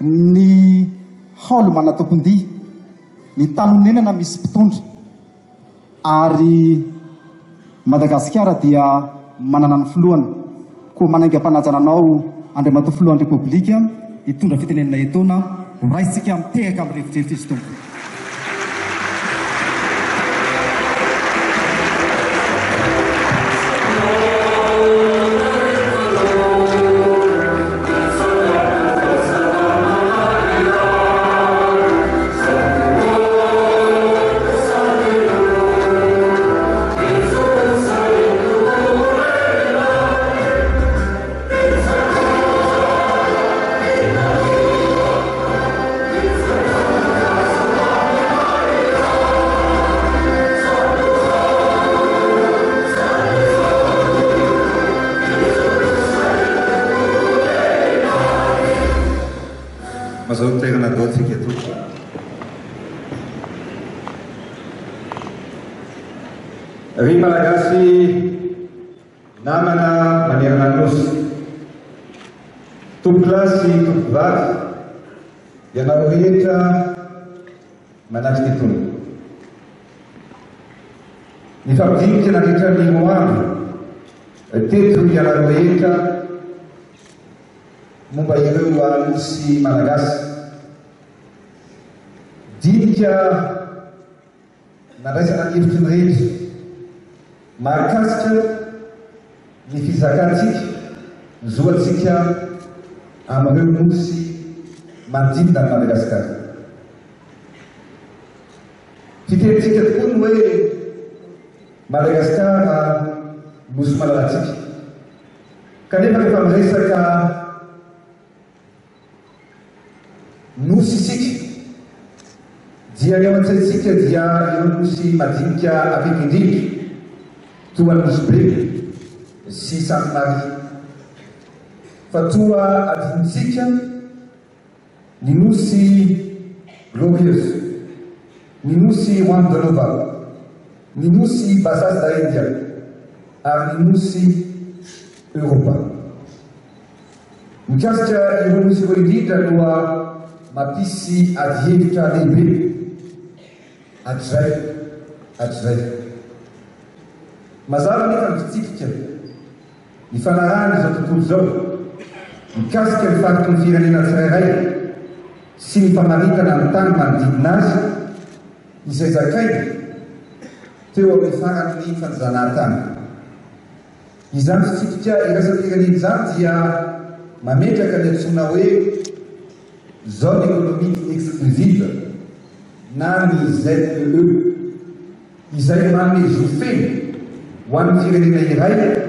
Ny haolo manatompon-dia, ny tany onenana misy mpitondra, ary Madagasikara dia manana ny filohany. Koa manaingam-panajana anao Andriamatoa Filohan'ny Repoblika hitondra fitenenana etoana, ho raisintsika mitehaka amin'ny rivodrivotra izy Tompoko. Mazoto toerana daholo tsika tompoko. Ry Malagasy namana manerana ny Nosy, tompokolahy sy tompokovavy, ianareo rehetra manatrika itony. Nifampidinika nandritra ny roa andro teto ianareo rehetra momba ireo Nosy Malagasy. Dinika Nandraisana ny hevitry ny rehetra mahakasika ny fizakantsika ny zo antsika amin'ireo nosy manodidina an'i Madagasikara. Fitenintsika tokoa ny hoe Madagasikara nosy malalantsika. Kanefa rehefa miresaka Nosy isika, dia ny ao an-tsaintsika dia ireo nosy madinika akaiky indrindra, toa an'i Nosy Be sy Sainte Marie. Fa toa adinontsika ny nosy Glorieuse, ny nosy Juan de Nova, ny nosy Bassas da India ary ny nosy Europa. Mikasika ireo nosy ireo indrindra no mampisy adihevitra lehibe hatrizay hatrizay. Mazava anefa ny fitsipika ifanarahan'izao tontolo izao mikasika ny faritry ny firenena tsirairay sy ny famaritana ny tany manodidina azy izay zakaina teo amin'ny faran'ny fanjanahantany. Izany fitsipika iraisam-pirenena izany dia mametraka ny antsoina hoe Zone Economique Exclusive na ny ZEE, izay manome zo feno ho an'ny firenena iray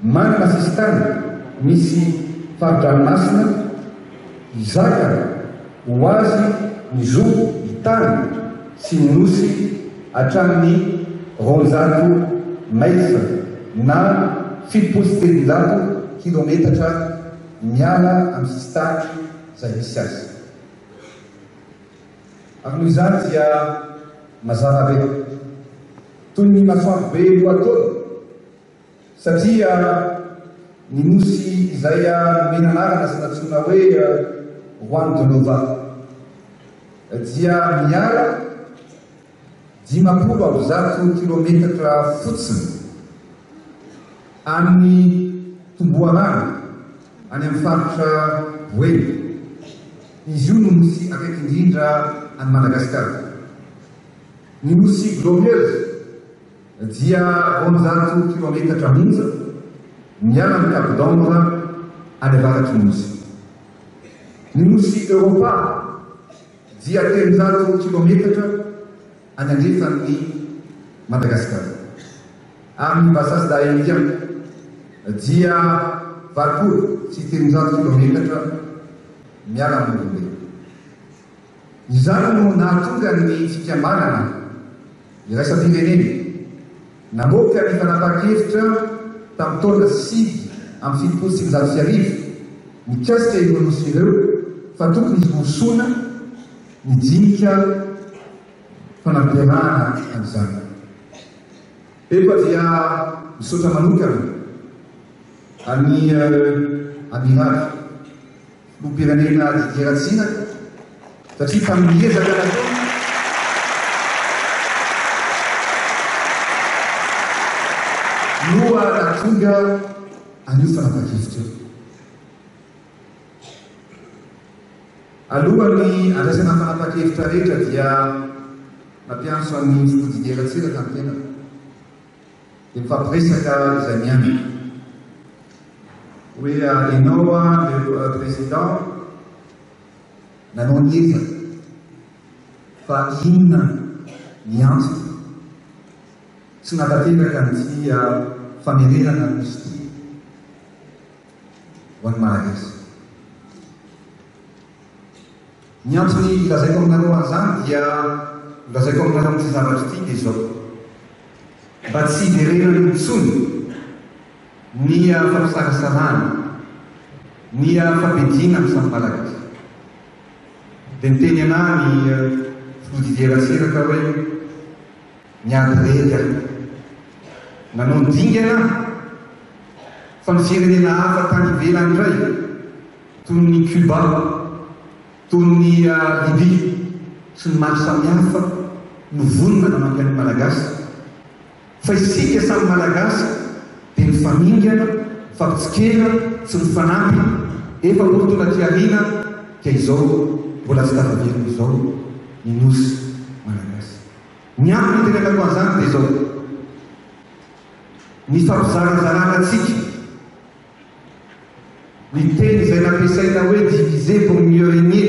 manana sisintany misy fari-dranomasina hizaka ho azy ny zo hitany sy ny nosy hatramin'ny 200 miles na 370 kilometatra miala amin'ny sisintany izay misy azy. Ary noho izany dia mazava be, toy ny masoandro be lohataona, Satria ny nosy izay nomena anarana sy nantsoina hoe Juan de Nova dia miala 150 kilometatra fotsiny any Tomboharano, any amin'ny faritra Boeny. Izy io no nosy akaiky indrindra an'i Madagasikara. Ny nosy Glorieuse dia 200 kilometatra monja miala ny Cap d'Ambre any avaratry ny nosy. Ny nosy Europa dia 300 kilometatra any andrefan'ny Madagasikara. Ary ny Bassas da India dia 380 kilometatra miala amin'ny Morombe. Izany no nahatonga ny fikambanana iraisam-pirenena namoaka ny fanapahan-kevitra tamin'ny taona 1979 mikasika ireo nosy ireo fa tokony hirosoana ny dinika fanampiarahana an'izany. Eto dia misaotra manokana an'i Amiraly. Filoham-pirenena Didier Ratsiraka satria tamin'ny ezaka nataony no nahatonga an'io fanapahan-kevitra io. Alohan'ny handraisana ny fanapahan-kevitra rehetra dia nampiantso an'ny Filoha Didier Ratsiraka ny tenako. Dia mifampiresaka izay mianaka. Hoe ianao le président nanao ny ezaka fa inona ny antony tsy nahatanteraka an'ity famerenana ny Nosy ity ho an'ny Malagasy. Ny antony ilazaiko aminareo an'izany dia lazaiko aminareo amin'ity zavatra ity dia izao, mba tsy hiverenana intsony ny fampisarasarahana, ny fampediana amin'ny samy Malagasy. Dia niteny anà ny Filoha Didier Ratsiraka hoe niady irery aho. Nanao ny dingana aho fa ny firenena hafa tany ivelany indray toy ny Cuba, toy ny Libye sy ny maro samihafa no vonona nanampy an'ny Malagasy. Fa isika samy Malagasy dia mifamingana, mifampitsikera, tsy mifanampy, 40 taona aty aoriana dia izao mbola tsy tafaverina izao ny Nosy Malagasy. Ny antony itenenako an'izany dia izao, ny fampizarazarana antsika, Ny teny izay nampiasaina hoe diviser pour mieux régner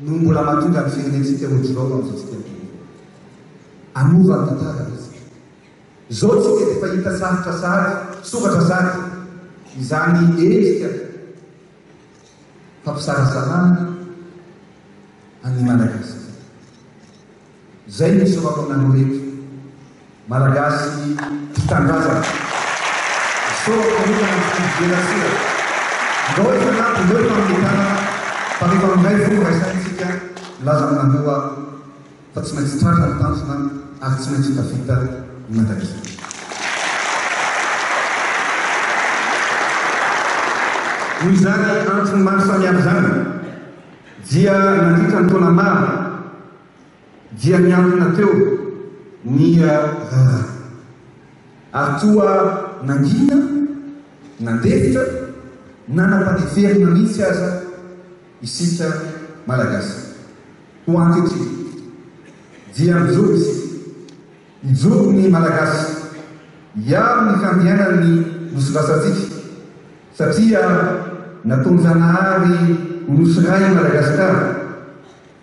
no mbola mahatonga ny firenentsika ho ohatr'izao amin'izao tsika miteny izao. Hanova ny tantara ve isika? Izao tsika dia efa hita sarotra sahady, soratra sahady izany endrika fampisarasarahana an'ny Malagasy izany. Zay no isaorako aminareo rehetra Malagasy tia tanindrazana. Isaorako manokana ny Filoha Didier Ratsiraka. Ndao hifanampy, ndao hifanome tanana fa rehefa miray fo miray saina isika, milaza aminareo aho fa tsy maintsy tratra ny tanjona ary tsy maintsy ho tafita i Madagasikara. Noho izany antony maro samihafa izany dia nandritra ny taona maro, Dia niantona teo ny raharaha. Ary toa nangina, nandefitra, na nampandeferina mihitsy aza isika Malagasy. Ho ankehitriny, dia mijoro isika. Hijoro ny Malagasy hiaro ny fiandrianan'ny Nosindrasantsika satria nataon-Janahary ho Nosy iray i Madagasikara.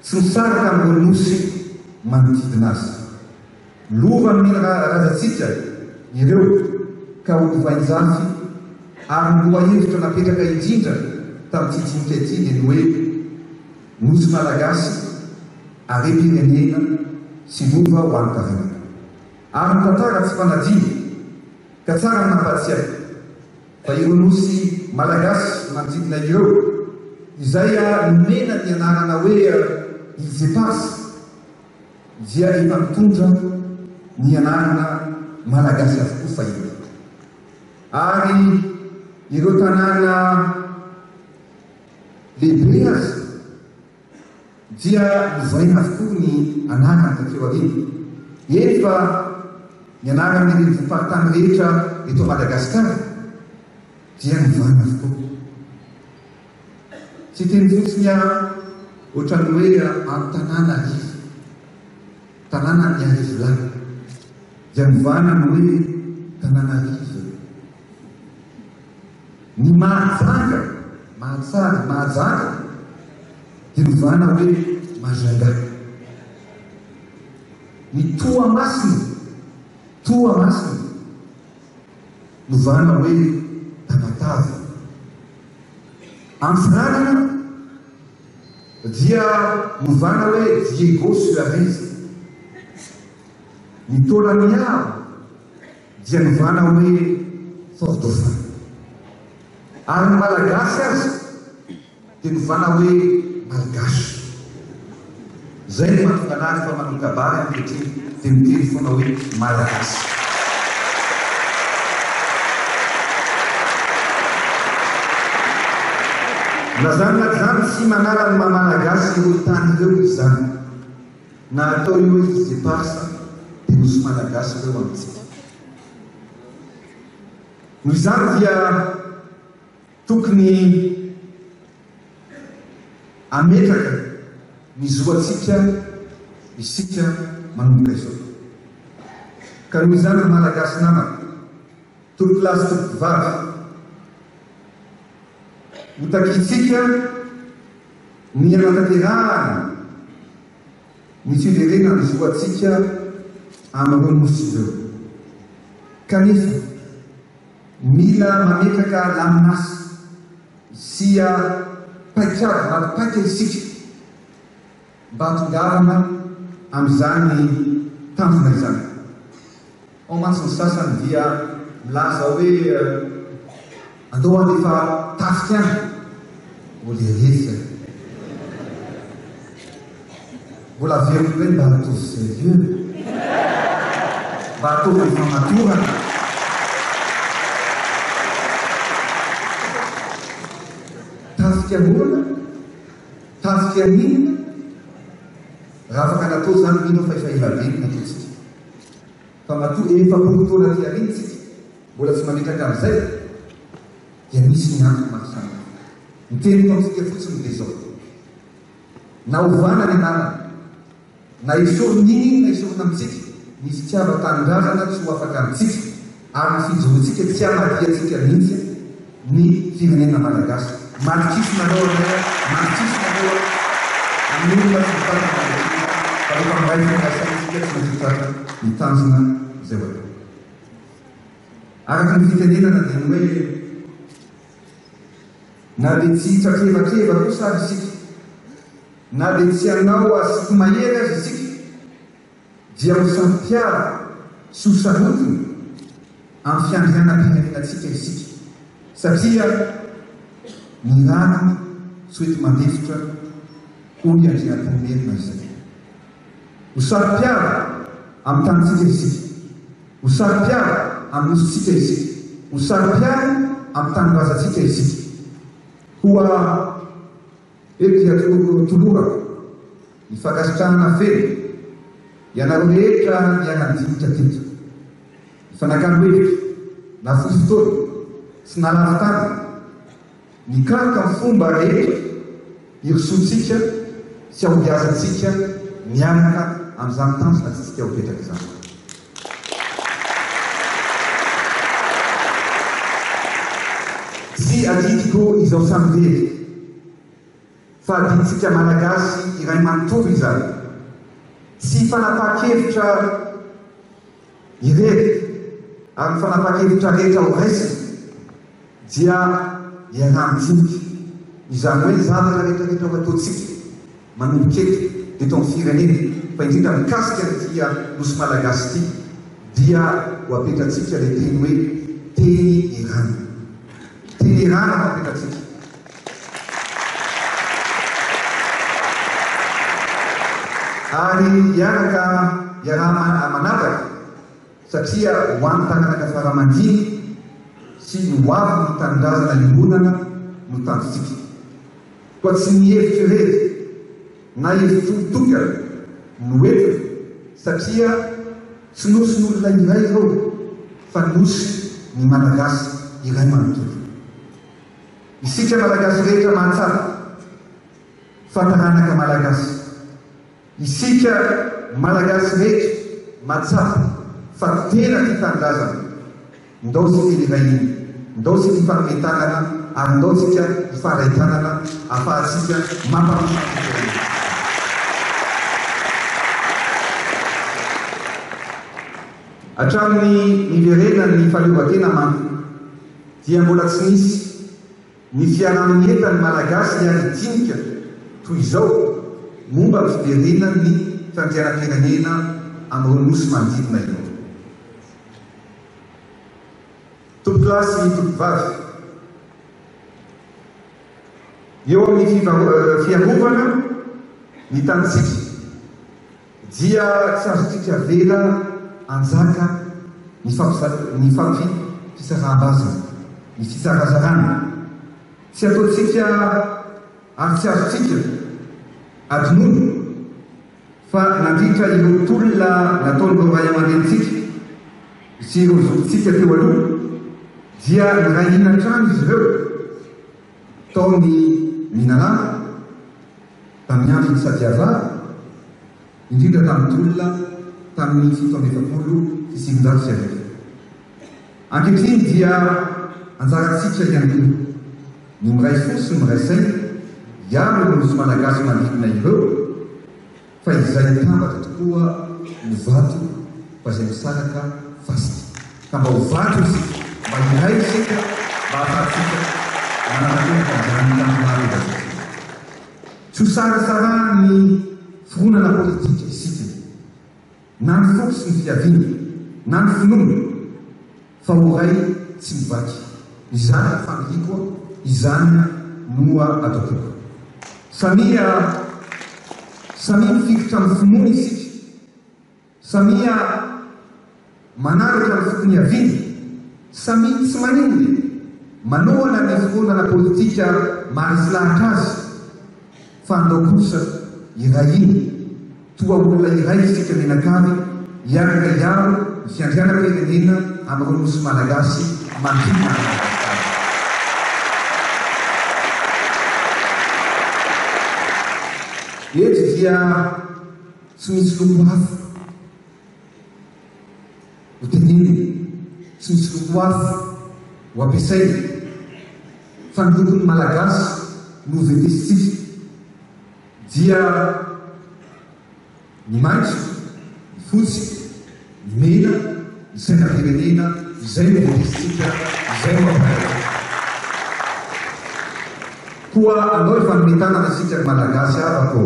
Tsy misaraka amin'ireo nosy manodidina azy. Lova nomena razantsika ireo ka ho lovain-jafy ary ny lohahevitra napetraka indrindra tamin'ity dinika ity dia ny hoe Nosy Malagasy, harem-pirenena sy lova ho an'ny taranaka. Ary ny tantara tsy fanadino ka tsara ny mampahatsiahy. Fa ireo nosy malagasy manodidina ireo, izay nomena ny anarana hoe Îles Éparses, dia efa mitondra ny anarana malagasy avokoa fahiny. Ary ireo tanàna lehibe aza dia novaina avokoa ny anarany taty aoriana. Eny fa ny anaran'ny renivohi-paritany rehetra eto Madagasikara dia novana avokoa. Tsy hiteny fotsiny aho ohatran'ny hoe Antananarivo, tanànan'ny Arivolahy, dia novana ny hoe Tananarive. Ny Mahajanga, Mahatsara, Mahajanga dia novana hoe Majunga. Ny Toamasina, Toamasina, novana hoe Tamatave. Antsiranana dia novana hoe Diego Suarez. Ny Taolagnaro dia novana hoe Fort Dauphin. Ary ny Malagasy aza dia novana hoe Malgache. Izay no mahatonga anah rehefa manao kabary ankehitriny dia miteny foana hoe Malagasy. Na izany na tsy izany, tsy manala ny maha Malagasy ireo tany ireo izany. Na atao io hoe îles éparses dia nosy Malagasy ireo amintsika. Noho izany dia tokony hametraka ny zo antsika isika manomboka izao. Ka noho izany ry Malagasy namana, tompokolahy sy tompokovavy, ho takintsika ny hanatanterahana ny fiverenan'ny zo antsika amin'ireo nosy ireo. Kanefa, mila mametraka lamin'asa sy paikady maty paika isika mba hahatongavana amin'izany tanjona izany. Ao mantsy ny sasany dia milaza hoe andao handefa tafika any. Ô leretsy a! Mbola averiko indray mba ataovy sérieux. Mba ataovy ny famatorana. Tafika ahoana? Tafika an'inona? Raha afaka natao izany mino aho fa efa ela be no nataontsika. Fa matoa 40 taona aty aoriana isika mbola tsy mametraka an'izay dia misy ny antony maro samihafa. Ny teniko amintsika fotsiny dia izao, na ovana ny anarana, na esorina n'inon'inona esorina amintsika, ny fitiavan-tanindrazana tsy ho afaka amintsika ary ny fijoroantsika tsy hamadihantsika mihitsy ny firenena malagasy. Matokiso nareo anay a, matokiso nareo a, amin'ny olona tsy mitantana ankehitriny fa rehefa miray fo miray saina isika tsy maintsy ho tratra ny tanjona izay ho atao. Araka ny fitenenana dia ny hoe na dia tsy hitratrevatreva kosa ary isika, na dia tsy hanao asiako mahery aza isika, dia ho saro-piaro sy ho sarotiny amin'ny fiandrianam-pirenenantsika isika, satria ny rano tsy ho enti-mandefitra, hoy Andriampoinimerina izay. Ho saro-piaro amin'ny tanintsika isika, ho saro-piaro amin'ny nosintsika isika, ho saro-piaro amin'ny tanindrazantsika isika. Koa Eto dia tolorako ny fankasitrahana feno ianareo rehetra niara-nidinika teto. Nifanakalo hevitra, nahafoy fotoana, sy nahalavo-tanana, nikaroka ny fomba rehetra hirosoantsika sy hahombiazantsika miaraka amin'izany tanjona tiantsika ho petraka izany. Tsy adidiko izao samirery fa adidintsika Malagasy iray manontolo izany. Tsy fanapahan-kevitra irery ary ny fanapahan-kevitra rehetra ho raisina dia iaraha-midinika. Izany hoe ny zavatra rehetra rehetra ho ataontsika manomboka eto, eto amin'ny firenena, fa indrindra mikasika an'ity Nosy Malagasy ity dia ho apetratsika ilay teny hoe teny erana. Teny erana no apetratsika. Ary hiaraka hiaraha-manavaka satria ho an'ny taranaka fara aman-dimy sy ny ho avin'ny tanindrazana iombonana no tanjontsika. Koa tsy ny hevitro irery na hevitr'olon-tokana no entina satria tsy nosin'olona iray ireo fa nosy ny Malagasy iray manontolo. Isika Malagasy rehetra mahatsapa fa taranaka Malagasy. Isika Malagasy rehetra mahatsapa fa tena tia tanindrazana. Ndao isika hiray hina, ndao isika hifanome tanana ary ndao isika hifaray tanana afahantsika mampandroso ny firenena. Hatramin'ny niverenan'ny fahaleovantena manko dia mbola tsy nisy ny fiaraha-mientan'ny Malagasy hiara-hidinika toy izao momba ny fiverenan'ny fiandrianam-pirenena amin'ireo nosy manodidina ireo. Tompokolahy sy tompokovavy, eo amin'ny fiarovana ny tanintsika dia tsy azontsika avela hanjaka ny ny fampi-fisaraham-bazana, ny fizarazarana. Tsy ataontsika. Ary tsy azontsika adinoina fa nandritra ireo tolona nataon'ireo ray aman-drenintsika sy ireo zokintsika teo aloha dia niray hina hatrany izy ireo tao ny Minalava, tamin'ny andron'ny Sadiavavy, indrindra tamin'ny tolona tamin'ny 1947. Ankehitriny dia anjarantsika ihany koa ny miray fo sy miray saina hiaro ireo Nosy Malagasy manodidina ireo fa izay mitambatra tokoa no vato fa izay misaraka fasika. Ka mba ho vato isika, mba hiray isika mba hahafahantsika manatanteraka an'izany tanjona lazaintsika. Tsy ho sarasarahan'ny fironana politika isika. Na ny foko sy ny fiaviana, na ny finoana, fa ho ray tsy mivaky. Izany no faniriako, izany no ataoko. Samia, samia mifikitra amin'ny finoana isika, samia manaraka ny foko niaviana, samia tsy maninona e, manohana ny fironana politika maharesy lahatra azy, fa andao kosa hiray hina. Toa olona iray isika mianakavy hiaraka hiaro ny fiandrianam-pirenena amin'ireo nosy malagasy manodidina an'i Madagasikara. Eto dia tsy misy loko hafa ho tenenina, tsy misy loko hafa ho ampiasaina fa ny lokon'ny Malagasy no vetesintsika. Dia ny maitso, ny fotsy, ny mena, ny sainam-pirenena, izay no voatesintsika, izay no ampahiratsika. Koa andao hifanome tanana isika ry Malagasy havako ô!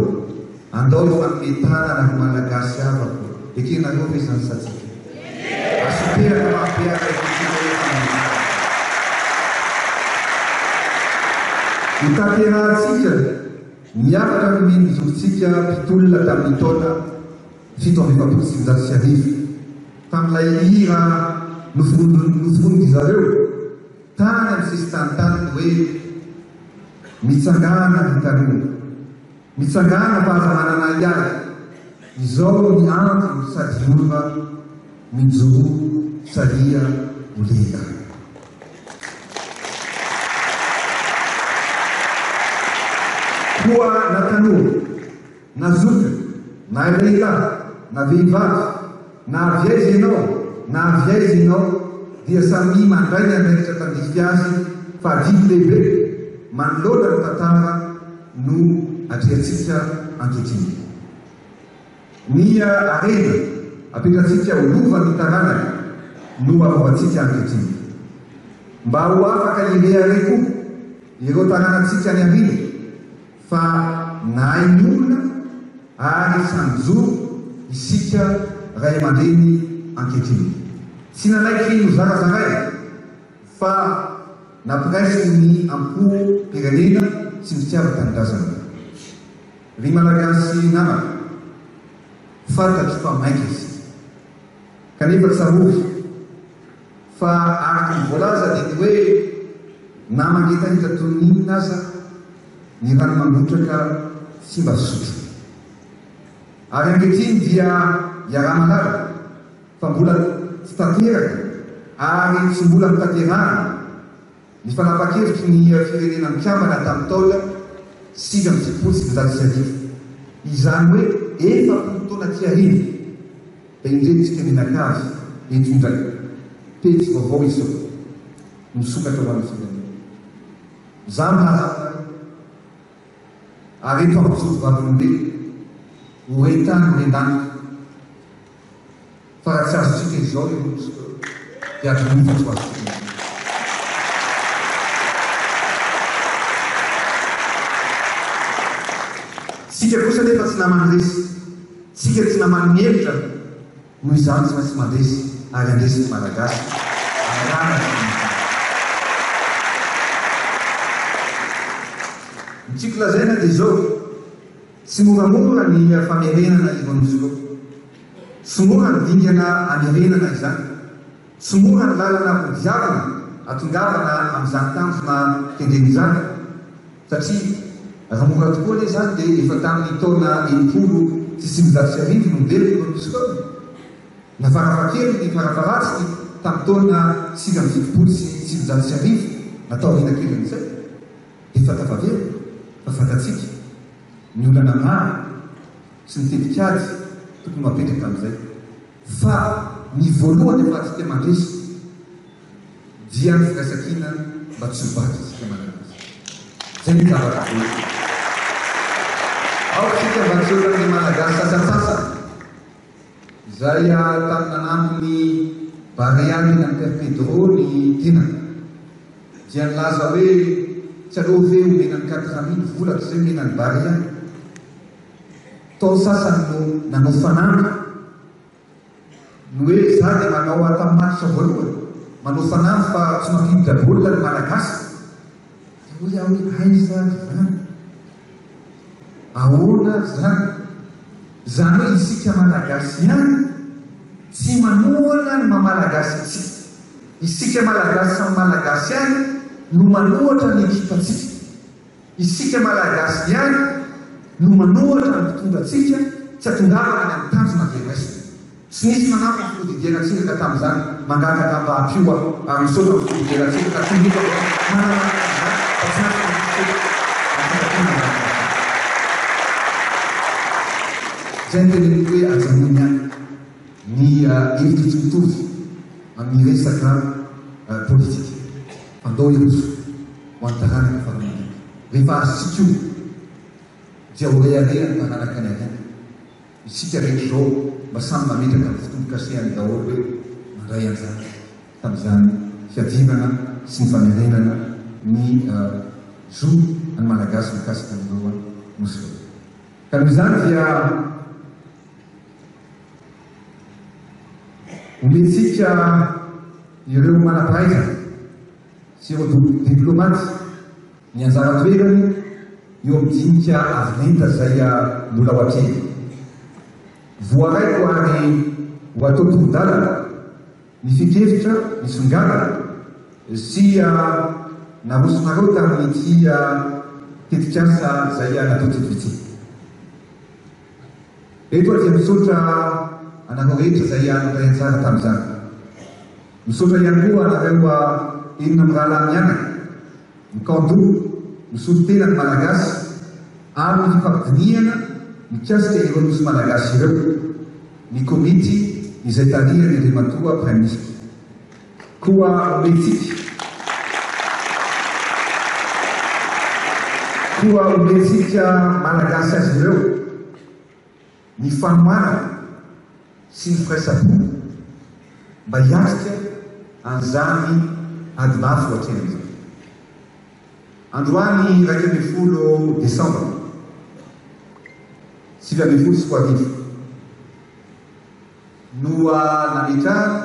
Andao hifanome tanana ry Malagasy havako ô! Ekenareo ve izany sa tsia? Asio tehaka mafy be akaikintsika hoe hifanome tanana. Hotanterahantsika Ny hafatra nomen'ny zokintsika mpitolona tamin'ny taona 1947, tamin'ilay hira noforonin-dry zareo tany amin'ny sisintany tany ny hoe Mitsangàna ry tanora, mitsangàna fa aza manana ahiahy, izao ny andro sady ora mijoroa saria ho lehilahy. Koa na tanora, na zokiny, na lehilahy, na vehivavy, na avy aiza ianao, na avy aiza ianao, dia samia mandray ny andraikitra tandrify azy fa adidy lehibe manoloana ny tantara no atrehantsika ankehitriny. Ny harena apetratsika ho lovan'ny taranaka no arovantsika ankehitriny. Mba ho afaka hirehareha koa ireo taranatsika any aoriana fa nahay niorina ary samy mijoro isika ray aman-dreny ankehitriny. Tsy nanaiky nozarazaraina fa nampiraisiny ny am-po-pirenena sy ny fitiavan-tanindrazana. Ry Malagasy namana, fantatro fa maika isika. Kanefa tsarovy fa araka ny voalaza dia ny hoe na mangetaheta toy ny inona aza ny rano mangotraka tsy mba fisotro. Ary ankehitriny dia iaraha-mahalala fa mbola tsy tanteraka ary tsy mbola notanterahana Ny fanapahan-kevitry ny Firenena Mikambana tamin'ny taona 1979, izany hoe 40 taona aty aoriana, dia indreto isika mianakavy eto indray. Pejy vaovao izao misokatra ho an'ny firenena. Izaho milaza aminareo, ary eto aho mijoro vavolombelona, ho re tany ho ren-danitra, Fa raha tsy azontsika izao ireo nosy ireo dia adinoy fa tsy ho azontsika intsony. Tsika kosa anefa tsy naman'ny resy. Tsika tsy naman'ny hevitra noho izany tsy maintsy mandresy ary handresy ny Malagasy amin'ny rariny sy ny hitsiny. Ny tiako lazaina dia izao, tsy moramora ny famerenana ireo nosy ireo. Tsy mora ny dingana hamerenana izany. Tsy mora ny lalana hodiavina hatongavana amin'izany tanjona kendrena izany satria. Raha mora tokoa anie izany dia efa tamin'ny taona 1960 no niverina ireo nosy ireo. Na farafahakeliny, farafaharatsiny, tamin'ny taona 1979 na taoriana kelin'izay dia efa tafaverina fa fantatsika ny olana maro sy ny tetikady tokony ho apetraka amin'izay. Fa ny voalohany afahantsika mandresy dia ny firaisankina mba tsy ho vaky isika Malagasy. Zay ny zava-dehibe. Aoka isika mba tsy ohatran'ny Malagasy sasantsasany izay tamin'ny nanampy ny Barea teny amin'ny Père Pedro ny tenany dia nilaza hoe tsy aleo ve omena ny quatre mille vola toy izay omena ny Barea. Tao ny sasany no nanao fanamby. Ny hoe za dia manao tamin'ny match voalohany, manao fanamby fa tsy mampiditra baolina ny Malagasy. Dia hoy aho hoe aiza ary izany? Ahoana ary izany? Izany hoe isika Malagasy ihany tsy manohana ny maha Malagasy antsika. Isika Malagasy samy Malagasy ihany no manohatra ny ekipantsika. Isika Malagasy ihany no manohatra ny mpitondra antsika tsy atongavana any amin'ny tanjona dia raisina. Tsy nisy nanampy ny filoha Didier Ratsiraka tamin'izany, mangataka mba ampio aho ary misaotra ny filoha Didier Ratsiraka tsy mba manana izany fa tsy maintsy manao fanampiana izany. Izay no teneniko hoe ajanony ihany ny hevitra tsy mitovy amin'ny resaka politika. Andao hiroso ho an'ny taranaka faran'andriana. Rehefa azontsika io dia ho rehareha ny taranaka any aoriana. Isika rehetra izao mba samy mametraka ny fitombokasehany daholo hoe nandray anjara tamin'izany fiadivana sy ny famerenana ny zo an'ny Malagasy mikasika an'ireo nosy ireo. Ka noho izany dia omentsika ireo manam-pahaizana sy ireo diplomaty ny anjara toerany eo amin'ny dinika avo lenta izay mbola ho atrehina. Voaraiko ary ho atao toro-dalana ny fikevitra nisongadina sy narosonareo tamin'ity tetikasa izay natao teto ity. Eto aho dia misaotra anareo rehetra izay nandray anjara tamin'izany. Misaotra ihany koa anareo enina mirahalahy mianaka, mikaon-doha, misolo tena ny Malagasy amin'ny fifampidinihana mikasika ireo Nosy Malagasy ireo, ny komity izay tarihan'ny Andriamatoa Praiminisitra. Koa omentsika Koa omentsika Malagasy azy ireo ny fanohanana sy ny firaisam-po mba hiatrika an'izany ady mafy ho atrehina izany. Androany 11 desambra 2019 no nametrahana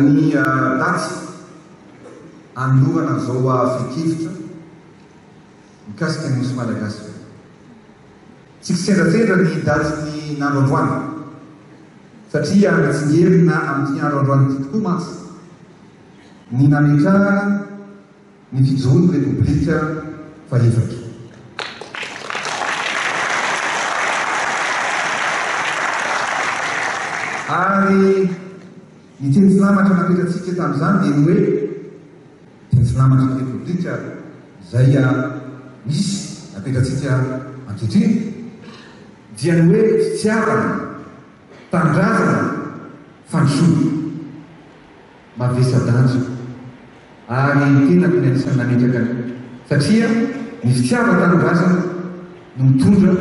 ny daty hanolorana an'izao fehin-kevitra mikasika ny Nosy Malagasy izao. Tsy kisendrasendra ny datin'ny andro androany satria mitsingerina amin'ity andro androany ity tokoa mantsy ny nametrahana ny fijoroan'ny Repoblika fahefatra. Ary ny teny filamatra napetratsika tamin'izany dia ny hoe teny filamatry ny Repoblika izay misy napetratsika ankehitriny dia ny hoe fitiavana, tanindrazana, fandrosoana. Mavesa-danja ary ny tenako ny anisan'ny nametraka an'io satria ny fitiavan-tanindrazana no mitondra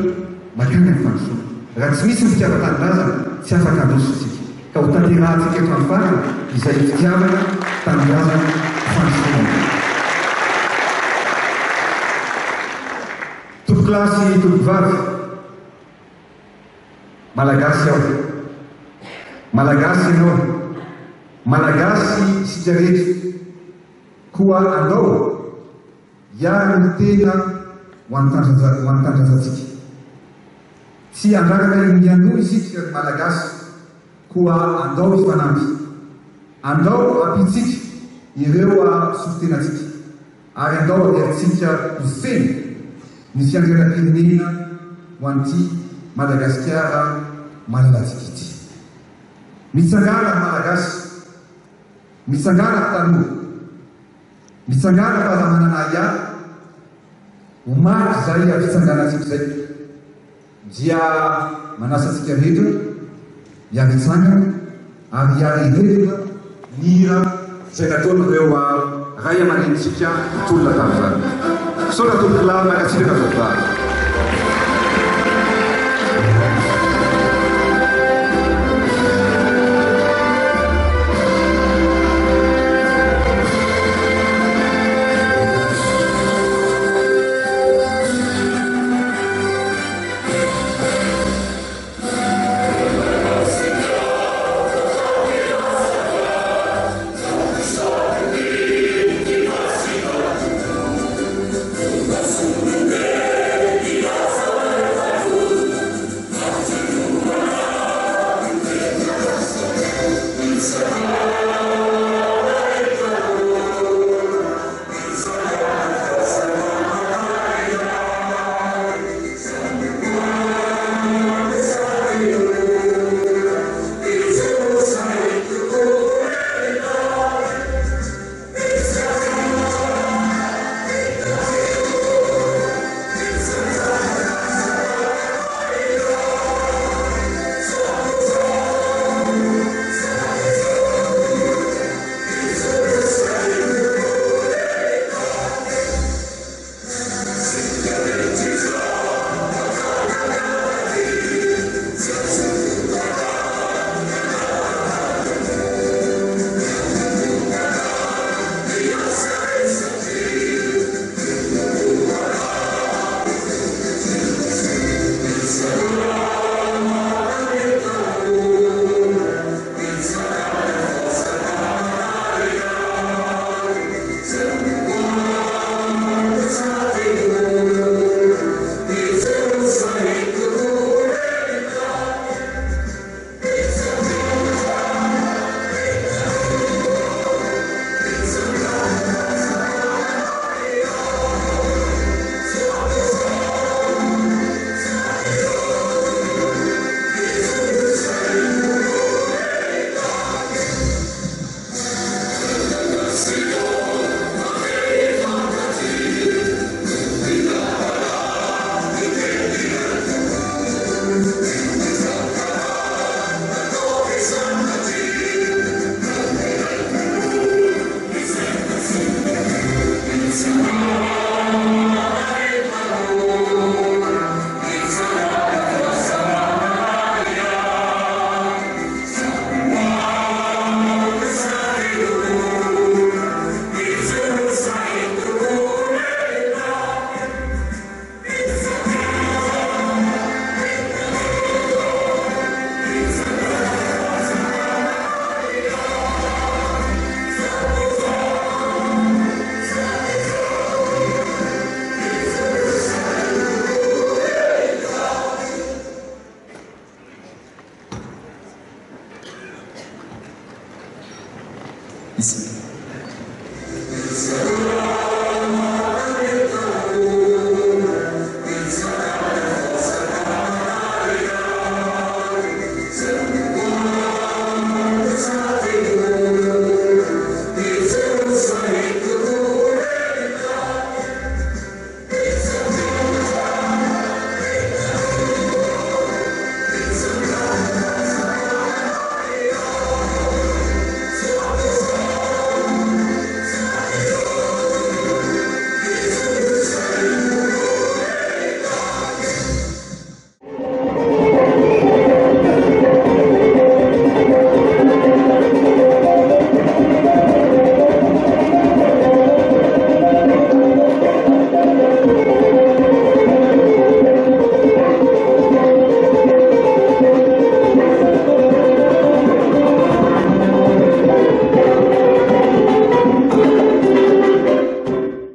mankany amin'ny fandrosoana. Raha tsy misy ny fitiavan-tanindrazana tsy afaka handroso isika. Ka ho tanterahantsika hatramin'ny farany izay fitiavana tanindrazana fandrosoana izay. Tompokolahy sy tompokovavy. Malagasy aho. Malagasy ianao. Malagasy isika rehetra. Koa andao hiaro tena ho an'ny ho an'ny tanindrazantsika. Tsy handraraka iny mialoha isika ry Malagasy. Koa andao hifanampy. Andao hampitsika ireo solontenantsika. Ary andao averintsika ho feno ny fiandrianam-pirenena ho an'ity Madagasikara malalantsika ity. Mitsangàna ry Malagasy! Mitsangàna ry tanora! Mitsangàna fa aza manana ahiahy, ho mariky izay fitsanganantsika izay. Dia manasa antsika rehetra hiara-hitsangana ary hiara-hiredona ny hira izay nataon'ireo ray aman-drenintsika nitolona tamin'izany. Misaotra tompokolahy, mankasitraka tompokolahy.